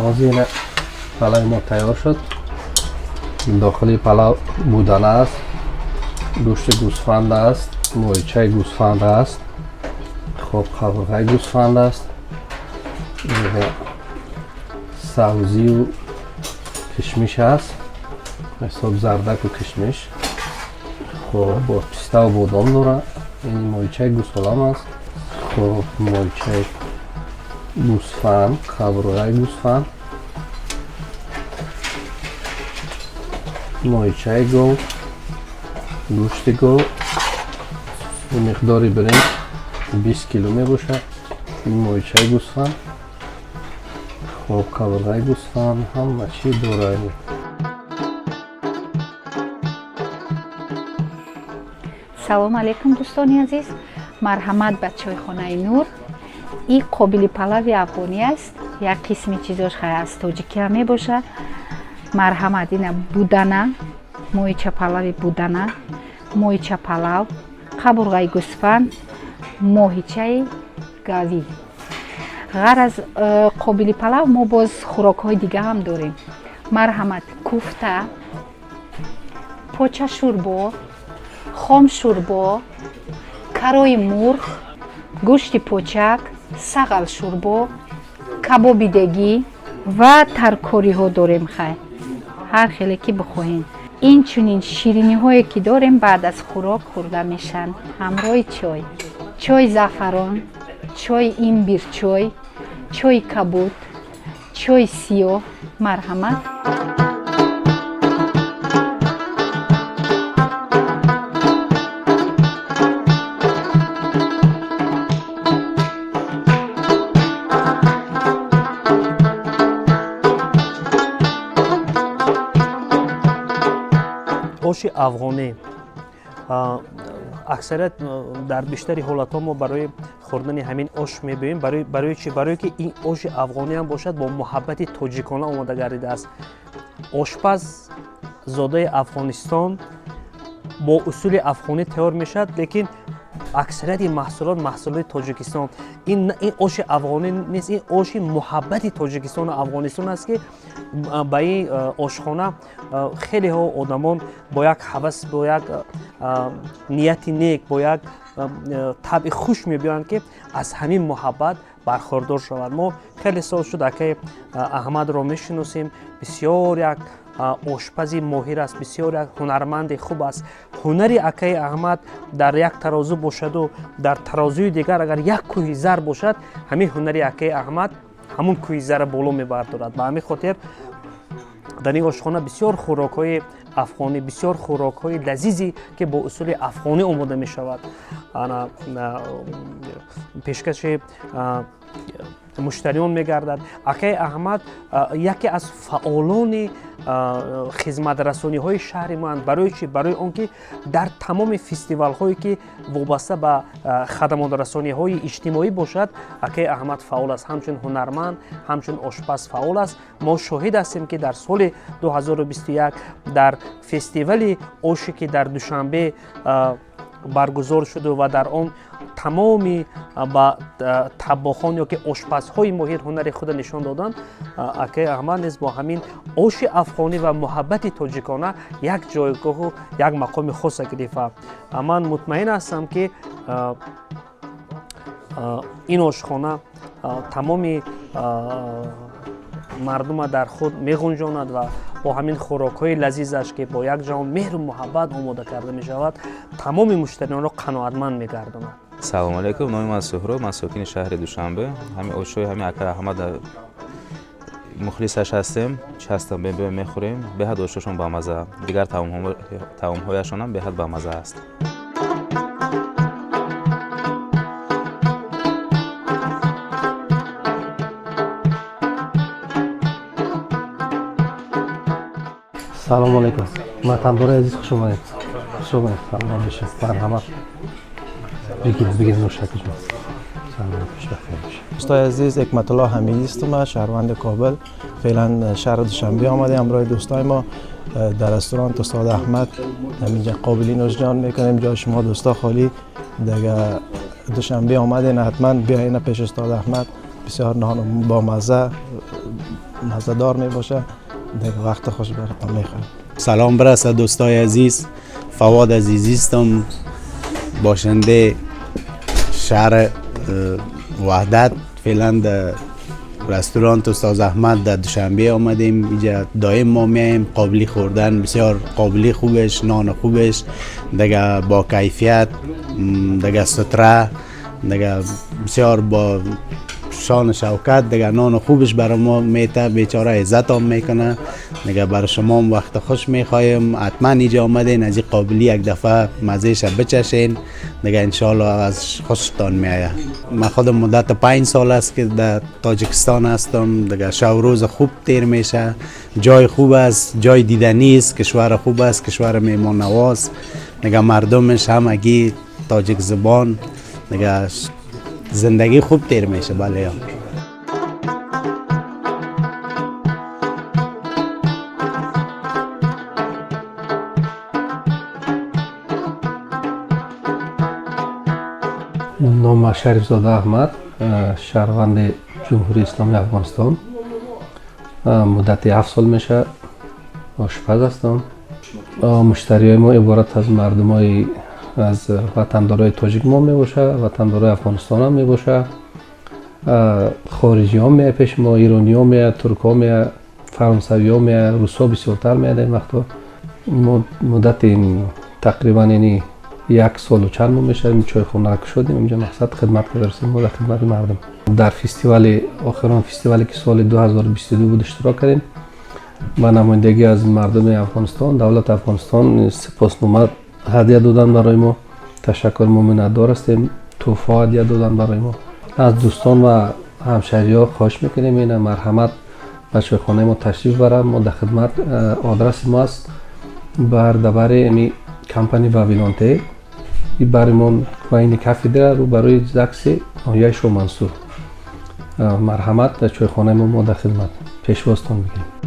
Ҳозир палави мо тайёр шуд. Дохили палав будана аст, гӯшти гӯсфанд аст, моҳичаи гӯсфанд аст, хоб, қабурғаи гӯсфанд аст, сабзию кишмиш аст, ҳисоб зардаку кишмиш, хоб, бо пиставу бодом дорад. Ин моҳичаи гӯсолам аст, хоб, моҳичаи гӯсфанд, қабурғаи гӯсфанд, моҳичаи гов, гӯшти гов. Миқдори биринҷ 20 кило мебошад. Ин моҳичаи гӯсфанд, хоб, қабурғаи гӯсфанд, ҳама чӣ дорад. Салому алейкум, дӯстони азиз, марҳамат ба чойхонаи Нур. И қобили палави афғонӣ аст, як қисми чизош аз тоҷикиам мебошад. Марҳамат, ина будана, моҳича палави будана, моҳича палав, қабурғаи гӯсфанд, моҳичаи гавӣ. Ғайр аз қобили палав мо боз хӯрокҳои дига ҳам дорем. Марҳамат, куфта, поча шӯрбо, хом шӯрбо, карои мурғ, гӯшти почак, сағал шӯрбо, кабоби дегӣ ва таркориҳо дорем. Хай, ҳар хеле ки бихоҳем. Инчунин шириниҳое ки дорем, баъд аз хӯрок хӯрда мешаванд ҳамроҳи чой: чойи заъфарон, чойи имбирчой, чойи кабуд, чойи сиёҳ. Марҳамат. Оши афғонӣ, аксарият дар бештари ҳолатҳо мо барои хӯрдани ҳамин ош мебиёем. Барои чи? Барое ки ин оши афғониам бошад, бо муҳаббати тоҷикона омода гардидааст. Ошпаз зодаи Афғонистон, бо усули афғонӣ тайёр мешавад, лекин аксарияти маҳсулот маҳсулоти Тоҷикистон. Ин оши афғонӣ нест, ин оши муҳаббати Тоҷикистону Афғонистон аст, ки ба ин ошхона хелеҳо одамон бо як ҳавас, бо як нияти нек, бо як табъи хуш мебиёянд, ки аз ҳамин муҳаббат бархӯрдор шавад. Мо хеле сол шуд акаи Аҳмадро мешиносем. Бисёр як ошпази моҳир аст, бисёр як ҳунарманди хуб аст. Ҳунари акаи Аҳмад дар як тарозу бошаду дар тарозуи дигар агар як кӯҳи зар бошад, ҳамин ҳунари акаи Аҳмад ҳамун кӯҳи зарра боло мебардорад. Ба ҳамин хотир дар ин ошхона бисёр хӯрокҳои афғонӣ, бисёр хӯрокҳои лазизе, ки бо усули афғонӣ омода мешавад, пешкаши муштариён мегардад. Акаи Аҳмад яке аз фаъолони хизматрасониҳои шаҳри моанд. Барои чи? Барои он ки дар тамоми фестивалҳое, ки вобаста ба хадамотрасониҳои иҷтимоӣ бошад, акаи Аҳмад фаъол аст. Ҳамчун ҳунарманд, ҳамчун ошпаз фаъол аст. Мо шоҳид ҳастем, ки дар соли 2021 дар фестивали оше, ки дар Душанбе баргузор шуду ва дар он тамоми ба таббохон ё ки ошпазҳои моҳир ҳунари худро нишон доданд, акаи Аҳмад низ бо ҳамин оши афғонӣ ва муҳаббати тоҷикона як ҷойгоҳу як мақоми хоса гирифта. Ман мутмаин ҳастам, ки ин ошхона тамоми мардума дар худ меғунҷонад ва бо ҳамин хӯрокҳои лазизаш, ки бо як ҷаҳон меҳру муҳаббат омода карда мешавад, тамоми муштариёнро қаноатманд мегардонад. Салому алейкум, номи ман Суҳроб, ман сокини шаҳри Душанбе. Ҳамин ошҳои ҳамин ака Аҳмад мухлисаш ҳастем, частам бебиёем, мехӯрем. Беҳад ошҳошон бамаза, дигар таомҳояшонам беҳад бамаза аст. Салому алейкум, ватандори азиз, хуш омадед, хуш омадед, саломат бошед. Марҳамат, бигиред, бигиред, нӯшакиҷон. Саломат бошед. دوستای عزیز، حکمت الله حمیدی هستم، شهروند کابل، فعلا شهر دوشنبه آمده. همراه دوستای ما در رستوران استاد احمد همینجا قابلی نوش جان میکنیم. جای شما دوستا خالی. دیگه دوشنبه آمدین، حتما بیاین پیش استاد احمد. بسیار نان با مزه. مزه‌دار میباشه. دیگه وقت خوش براتون میخوایم. سلام برسه دوستای عزیز، فواد عزیزی هستم، باشنده شهر وحدت. فعلا در رستوران استاد احمد در دوشنبه آمدیم. اینجا دائم ما میایم قابلی خوردن، بسیار قابلی خوبش، نان خوبش، دیگه با کیفیت، دیگه ستره، دیگه بسیار با شان شوکت، دیگه نان خوبش برای ما میته، بیچاره عزت هم میکنه. دیگه برای شما هم وقت خوش میخوایم. حتما اینجا آمدین از این قابلی یک دفعه مزهش بچشین، دیگه انشالله از خوشتان میآید. من خودم مدت 5 سال است که در تاجیکستان هستم. دیگه شب روز خوب تیر میشه، جای خوب است، جای دیدنی است، کشور خوب است، کشور میمان نواز، دیگه مردمش همگی تاجیک زبان، دیگه زندگی خوب تیر میشه. بله. Нома Шарифзода Аҳмад, шаҳрванди Ҷумҳурии Исломии Афғонистон. Муддати 7 сол меша ошпаз ҳастам. Муштариҳои мо иборат аз мардумои аз ватандорои тоҷик мо мебошад, ватандорои афғонистон ҳам мебошад, хориҷиҳо меяд пеши мо, ирониҳо меяд, туркҳо меяд, фаронсавиҳо меяд, русҳо бисёртар меяд. Ин вақтҳо муддати тақрибан яъни 1 солу чанд моҳ мешавад ин чойхонаро кушодем. Инҷа мақсад хидмат карда мо дар хидмати мардум. Дар фестивали охирон, фестивале ки соли 2022 буд, иштирок кардем. Ба намояндагӣ аз мардуми Афғонистон, давлати Афғонистон сипоснома ҳадя доданд барои мо. Ташаккур, мо миннатдор ҳастем. Тӯҳфаҳо ҳадя доданд барои мо. Аз дӯстон ва ҳамшаҳриҳо хоҳиш мекунем, ина марҳамат ба чойхонаи мо ташриф баранд, мо дар хидмат. Адреси мо аст бар дабари ами компани Вавилонте и баримон байни кафедра рӯ барои ЗАГСи ноҳияи Шоҳмансур. Марҳамат дар чойхонаи мо, мо дар хидмат, пешвозтон бигирем.